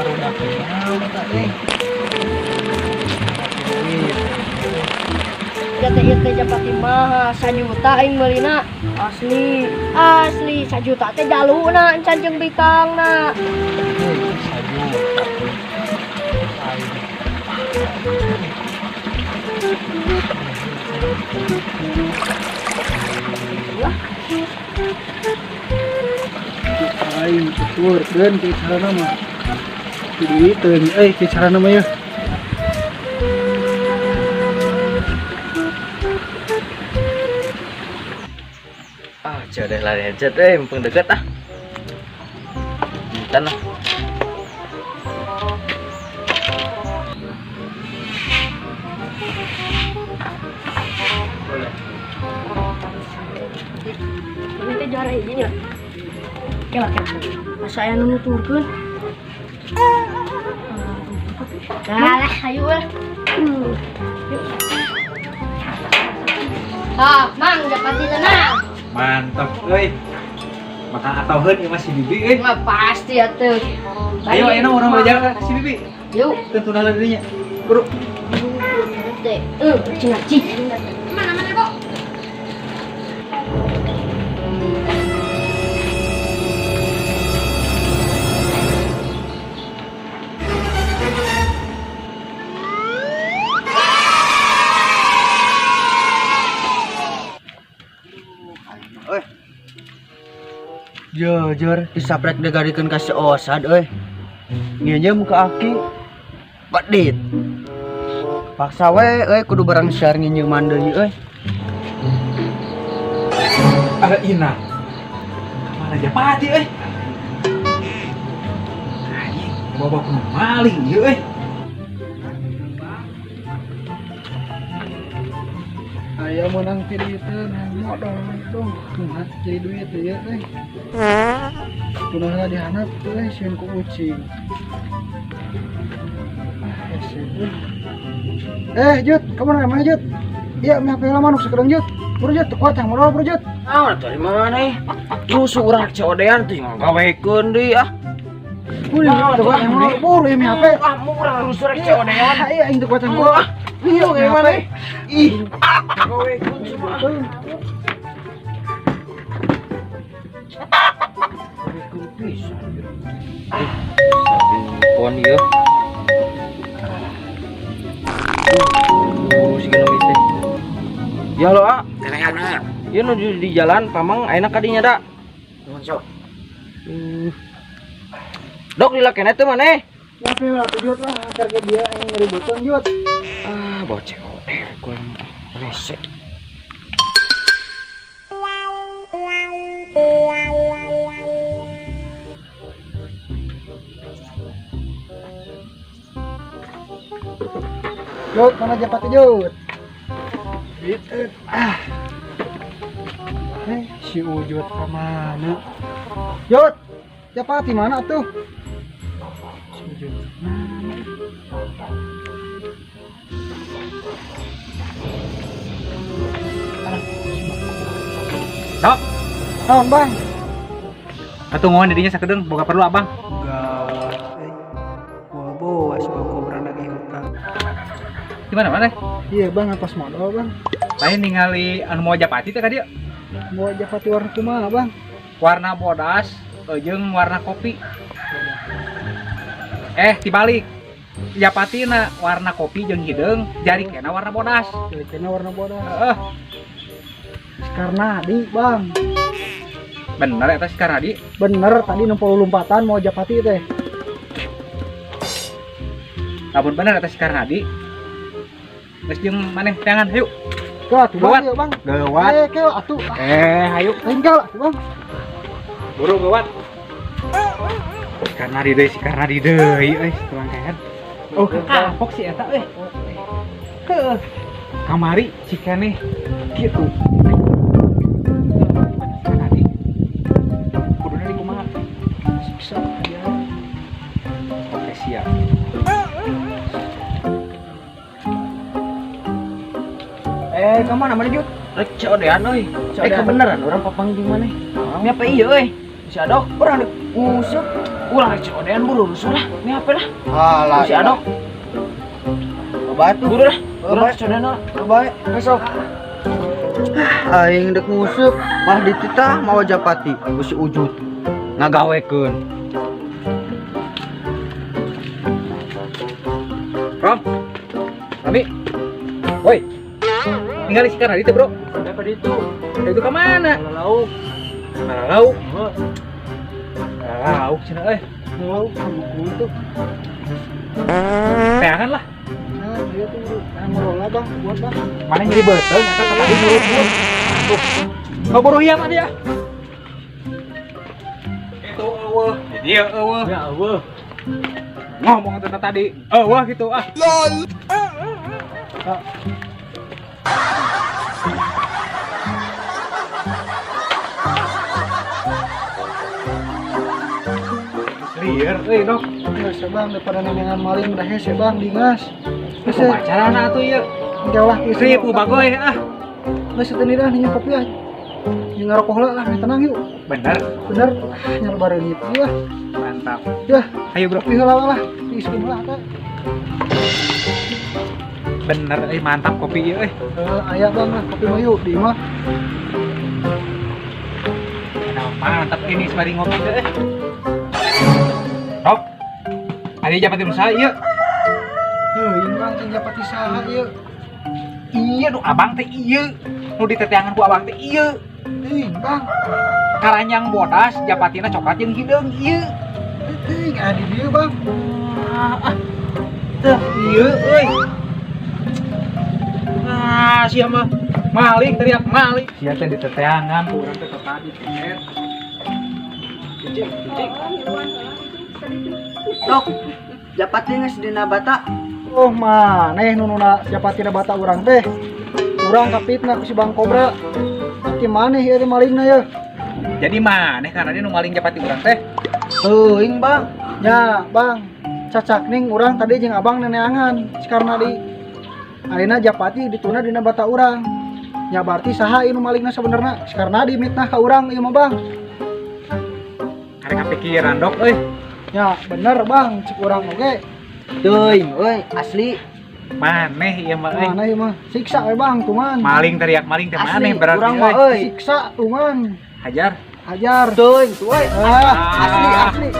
Baru tak deh. Ieu teh japati mah sajuta aing meulina. Asli, asli sajuta teh jaluna encan jeung bikangna. Sajuta. Aing tuturkeun ke carana mah. Duiteun euy ke carana mah yeuh. Ah, jodoh lari aja deh, mumpung deket ah. Duitan lah. Ini teh juara hiji nya. Oke lah, masa aya nu nuturkeun. Alah, ayo lah. Ah, Mang, japati tenang. Mantap euy. Makan atauheun ieu mah si Bibi euy. Mah pasti atuh. Ayo ayeuna urang belajar ka si Bibi. Yuk. Tentu lah dirinya. Bro. Teh, cing cing. Mana mana kok? Jujur disaprek degarikeun ka si Osad euy. Nginjem ka aki pedit. Paksa we euy kudu barang share nginjeman deui euy. Ada Ina. Kamana Japati euy? Anjing, bawa kudu maling ieu euy. Aya menang piduiteun modal dong. Kumaha jadi duit ieu euy. Kunaha dihanap euy sieun ku ucing. Jut, kamu mana Jut? Iya, meh HP lama nuk sekedang Jut. Buru Jut, kuat yang modal buru Jut. Ah, dari mana nih? Terus urang COD-an tuh gawekeun deui ah. Buru, kuat yang modal, buru ya meh HP. Ah, murah rusuh rek COD-an. Iya, aing teu kuat yang modal. Iya, gimana? Ih, gawekeun semua. Gawekeun pisan. Pon ieu. Ya lo, ah. Ieu nuju di jalan pamang ayeuna ka dinya da. Nuhun sok. Dok dilakena teh maneh? Ya lah tujuh lah harga dia yang ngeributan jut. Ah, bawa COD gua rese. Jut, mana Japati Jut? Ah. Si Ujut ke mana? Jut, Japati mana tuh? Si Ujut mana? Sok. Naon, Bang? Atuh ngoan didinya sakedeung, boga perlu abang. Gawat euy. Bawa si kobra lagi hutang. Di mana mana? Iya, Bang, atas modal, Bang. Lain ningali anu mau Japati teh ka dieu. Mau Japati warna kumaha, Bang? Warna bodas jeung warna kopi. Dibalik. Japatina warna kopi jeung hideung, jarikena warna bodas. Jarikena warna bodas. Heeh. Si Karnadi, Bang. Bener eta si Karnadi? Bener, tadi nempo lompatan mau japati teh. Lamun bener eta si Karnadi. Geus jeung maneh teangan, hayu. Ke atuh Bang, Gawat. yuk, Bang. Gawat. Ke atuh. Hayu. Tinggal atuh, Bang. Buru gawat. Si Karnadi deui, si Karnadi deui euy, tukang kehed. Oh, kapok si eta euy. Heuh. Kamari si keneh kitu. Karnadi. Kuduna di kumaha? Siksa dia. Oke, siap. Ka mana mana Jut? Rek COD-an euy. Kebeneran urang papanggih maneh. Ini apa iya euy? Si Adok Urang dek nguseup. Urang rek COD-an buru rusuh lah. Ini apa lah? Alah. Si Adok. Batu. Buru lah. Urang rek COD-an lah. Baik, besok. Aing dek nguseup, malah dititah mawa japati ku si Ujut. Ngagawekeun. Rom. Rami. Woi. Tinggal di Karnadi teh, Bro. Siapa itu? Itu ke mana? Lauk. Lauk. Lauk cenah euy. Lauk sama tuh. Teangan lah. Nah, dia tuh bro. Nah, ngelola Bang, buat Bang. Mana nyeri beuteung eta tadi ngurut-ngurut. Tuh. Kau buru hiam dia. Itu eueuh. Dia eueuh. Ya eueuh. Ngomong tentang tadi. Eueuh gitu ah. LOL. Liar euy, Dok. Geus ya, Bang, daripada nenengan maling udah hese Bang, dingas. Geus Kumaha carana atuh ieu? Engke lah geus. Ripu bagoy ah. Geus teu dah ninyu kopi ah. Yang ngerokok heula lah, tenang yuk. Bener. Bener. Nyal bareungit ieu ah. Mantap. Yah, Ayo, Bro. kopi heula lah. Diiskeun heula teh. Bener euy, mantap kopi ieu euy. Aya Bang lah kopi mah yuk di imah. Nah, mantap ini sembari ngopi teh. Dok. Ari japati nu saha ieu? Heuh, Bang teh japati saha ieu? Iya nu abang teh ieu. Nu diteteangan ku abang teh ieu. Teuing, Bang. Karanjang bodas japatina coklat jeung hideung ieu. Teuing aya di dieu, Bang. Ah, teh ieu euy. Ah, sia mah maling teriak maling. Sia teh diteteangan ku urang teh tadi teh. Cicing, cicing. Dok, japati geus dina bata. Oh, maneh nu nuna japatina bata urang teh. Urang kapitna ku si Bang Kobra. Tapi maneh ieu teh malingna ye. Jadi maneh karena dia nu maling japati urang teh. Teuing, Bang. Ya, Bang. Cacak ning urang tadi jeung abang neneangan si Karnadi. Ayeuna japati dituna dina bata urang. Ya berarti saha ieu nu malingna sabenerna? Si Karnadi mitnah ka urang ieu mah, Bang. Karek kapikiran, Dok euy. Ya, bener, Bang, cek urang oge. Teuing euy, asli. Maneh ieu mah euy. Maneh ieu mah siksa we, Bang, tuman. Maling teriak maling teh maneh berarti urang mah euy. euy. Siksa tuman. Hajar. Hajar. Teuing tuh euy. Ah, Asli, asli.